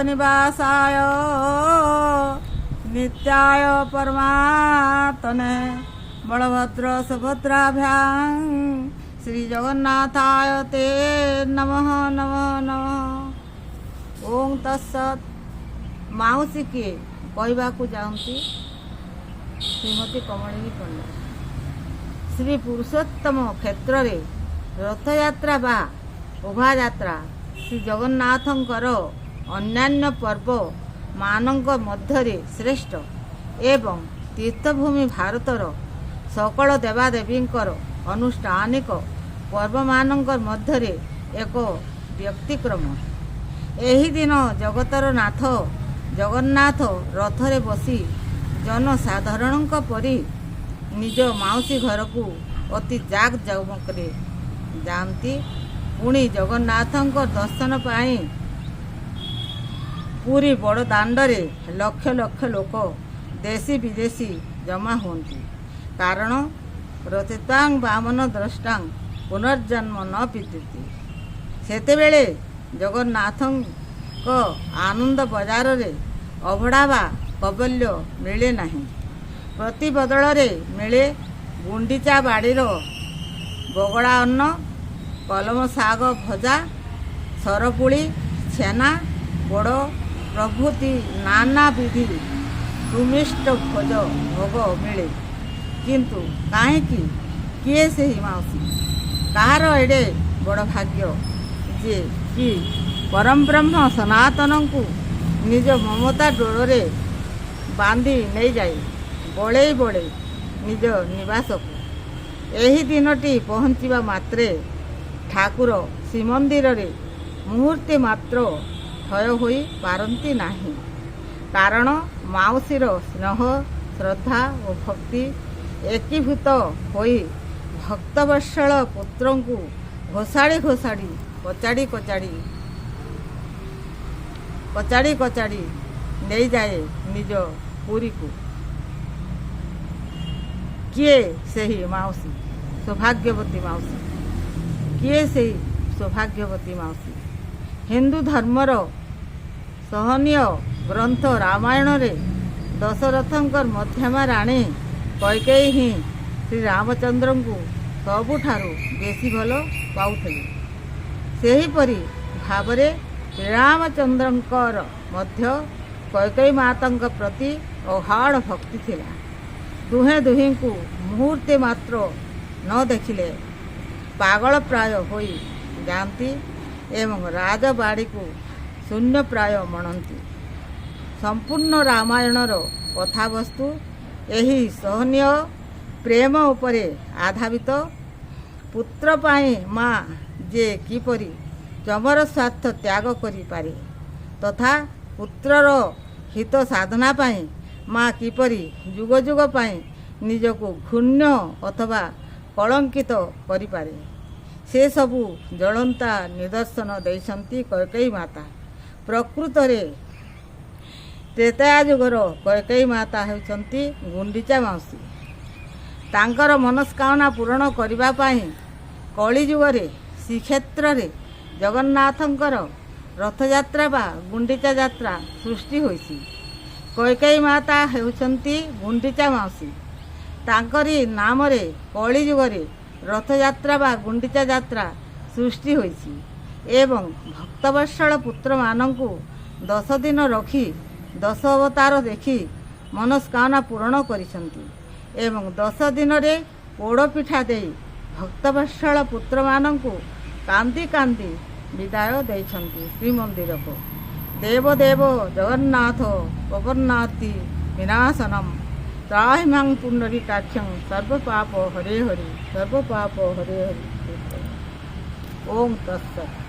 ନିବାସାୟ ନିତ୍ୟାୟ ପରମାତ୍ମନେ ବଳଭଦ୍ର ସୁଭଦ୍ରାଭ୍ୟାଂ ଶ୍ରୀ ଜଗନ୍ନାଥାୟ ତେ ନମଃ ନମଃ ନମଃ। ଓଁ ତତ୍ସତ୍। ମାଉସୀ କିଏ, କହିବାକୁ ଯାଆନ୍ତି ଶ୍ରୀମତୀ କମଳିନୀ ପଣ୍ଡା। ଶ୍ରୀ ପୁରୁଷୋତ୍ତମ କ୍ଷେତ୍ରରେ ରଥଯାତ୍ରା ବା ଉଭାଯାତ୍ରା ଶ୍ରୀ ଜଗନ୍ନାଥଙ୍କର ଅନ୍ୟାନ୍ୟ ପର୍ବ ମାନଙ୍କ ମଧ୍ୟରେ ଶ୍ରେଷ୍ଠ ଏବଂ ତୀର୍ଥଭୂମି ଭାରତର ସକଳ ଦେବାଦେବୀଙ୍କର ଅନୁଷ୍ଠାନିକ ପର୍ବମାନଙ୍କ ମଧ୍ୟରେ ଏକ ବ୍ୟତିକ୍ରମ। ଏହି ଦିନ ଜଗତର ନାଥ ଜଗନ୍ନାଥ ରଥରେ ବସି ଜନସାଧାରଣଙ୍କ ପରି ନିଜ ମାଉସୀ ଘରକୁ ଅତି ଜାକଜମକରେ ଯାଆନ୍ତି। ପୁଣି ଜଗନ୍ନାଥଙ୍କ ଦର୍ଶନ ପାଇଁ ପୁରୀ ବଡ଼ ଦାଣ୍ଡରେ ଲକ୍ଷ ଲକ୍ଷ ଲୋକ, ଦେଶୀ ବିଦେଶୀ ଜମା ହୁଅନ୍ତି। କାରଣ ରଥିତାଂ ବାମନ ଦ୍ରଷ୍ଟାଂ ପୁନର୍ଜନ୍ମ ନ ବିଦ୍ୟତେ। ସେତେବେଳେ ଜଗନ୍ନାଥଙ୍କ ଆନନ୍ଦ ବଜାରରେ ଅଭଡ଼ା ବା କବଲ୍ୟ ମିଳେ ନାହିଁ। ପ୍ରତିବଦଳରେ ମିଳେ ଗୁଣ୍ଡିଚା ବାଡ଼ିର ବଗଡ଼ା ଅନ୍ନ, କଲମ ଶାଗ ଭଜା, ସରପୁଳି, ଛେନା ପୋଡ଼ ପ୍ରଭୃତି ନାନାବିଧି ସୁମିଷ୍ଟ ଭୋଗ ମିଳେ। କିନ୍ତୁ କାହିଁକି? କିଏ ସେହି ମାଉସୀ? କାହାର ଏଡ଼େ ବଡ଼ ଭାଗ୍ୟ ଯେ କି ପରମବ୍ରହ୍ମ ସନାତନଙ୍କୁ ନିଜ ମମତା ଡୋରରେ ବାନ୍ଧି ନେଇଯାଏ ବଳେଇ ବଳେଇ ନିଜ ନିବାସକୁ? ଏହି ଦିନଟି ପହଞ୍ଚିବା ମାତ୍ରେ ଠାକୁର ଶ୍ରୀମନ୍ଦିରରେ ମୁହୂର୍ତ୍ତେ ମାତ୍ର ଥୟ ହୋଇ ପାରନ୍ତି ନାହିଁ। କାରଣ ମାଉସୀର ସ୍ନେହ, ଶ୍ରଦ୍ଧା ଓ ଭକ୍ତି ଏକୀଭୂତ ହୋଇ ଭକ୍ତବତ୍ସଳ ପୁତ୍ରଙ୍କୁ ଘୋଷାଡ଼ି ଘୋଷାଡ଼ି, କଚାଡ଼ି କଚାଡ଼ି, କଚାଡ଼ି କଚାଡ଼ି ନେଇଯାଏ ନିଜ ପୁରୀକୁ। କିଏ ସେହି ମାଉସୀ, ସୌଭାଗ୍ୟବତୀ ମାଉସୀ? କିଏ ସେହି ସୌଭାଗ୍ୟବତୀ ମାଉସୀ? ହିନ୍ଦୁ ଧର୍ମର ସହନୀୟ ଗ୍ରନ୍ଥ ରାମାୟଣରେ ଦଶରଥଙ୍କ ମଧ୍ୟମା ରାଣୀ କୈକେୟୀ ହିଁ ଶ୍ରୀରାମଚନ୍ଦ୍ରଙ୍କୁ ସବୁଠାରୁ ବେଶୀ ଭଲ ପାଉଥିଲେ। ସେହିପରି ଭାବରେ ଶ୍ରୀରାମଚନ୍ଦ୍ରଙ୍କର ମଧ୍ୟ କୈକେୟୀ ମାତାଙ୍କ ପ୍ରତି ଅଗାଢ଼ ଭକ୍ତି ଥିଲା। ଦୁହେଁ ଦୁହିଁଙ୍କୁ ମୁହୂର୍ତ୍ତେ ମାତ୍ର ନ ଦେଖିଲେ ପାଗଳ ପ୍ରାୟ ହୋଇ ଯାଆନ୍ତି ଏବଂ ରାଜବାଡ଼ିକୁ ଶୂନ୍ୟ ପ୍ରାୟ ମଣନ୍ତି। ସମ୍ପୂର୍ଣ୍ଣ ରାମାୟଣର କଥାବସ୍ତୁ ଏହି ସହନୀୟ ପ୍ରେମ ଉପରେ ଆଧାରିତ। ପୁତ୍ର ପାଇଁ ମା ଯେ କିପରି ଚମର ସ୍ୱାର୍ଥ ତ୍ୟାଗ କରିପାରେ ତଥା ପୁତ୍ରର ହିତ ସାଧନା ପାଇଁ ମା କିପରି ଯୁଗ ଯୁଗ ପାଇଁ ନିଜକୁ ଘୃଣ୍ୟ ଅଥବା କଳଙ୍କିତ କରିପାରେ, ସେସବୁ ଜ୍ୱଳନ୍ତା ନିଦର୍ଶନ ଦେଇଛନ୍ତି କୈକେୟୀ ମାତା। ପ୍ରକୃତରେ ତ୍ରେତୟା ଯୁଗର କୈକେୟୀ ମାତା ହେଉଛନ୍ତି ଗୁଣ୍ଡିଚା ମାଉସୀ। ତାଙ୍କର ମନସ୍କାମନା ପୂରଣ କରିବା ପାଇଁ କଳିଯୁଗରେ ଶ୍ରୀକ୍ଷେତ୍ରରେ ଜଗନ୍ନାଥଙ୍କର ରଥଯାତ୍ରା ବା ଗୁଣ୍ଡିଚା ଯାତ୍ରା ସୃଷ୍ଟି ହୋଇଛି। କୈକେୟୀ ମାତା ହେଉଛନ୍ତି ଗୁଣ୍ଡିଚା ମାଉସୀ। ତାଙ୍କରି ନାମରେ କଳିଯୁଗରେ ରଥଯାତ୍ରା ବା ଗୁଣ୍ଡିଚା ଯାତ୍ରା ସୃଷ୍ଟି ହୋଇଛି ଏବଂ ଭକ୍ତବତ୍ସଳ ପୁତ୍ରମାନଙ୍କୁ 10 ଦିନ ରଖି, ଦଶ ଅବତାର ଦେଖି ମନସ୍କାମନା ପୂରଣ କରିଛନ୍ତି ଏବଂ 10 ଦିନରେ ପୋଡ଼ପିଠା ଦେଇ ଭକ୍ତବତ୍ସଳ ପୁତ୍ରମାନଙ୍କୁ କାନ୍ଦି କାନ୍ଦି ବିଦାୟ ଦେଇଛନ୍ତି ଶ୍ରୀମନ୍ଦିରକୁ। ଦେବ ଦେବ ଜଗନ୍ନାଥ ପ୍ରପନ୍ନାର୍ତ୍ତି ବିନାଶନମ୍ ତ୍ରାହି ମାଂ ପୁଣ୍ଡରୀକାକ୍ଷଂ ସର୍ବପାପ ହରେ ହରେ, ସର୍ବପାପ ହରେ ହରେ। ଓଁ ତତ୍ସତ୍।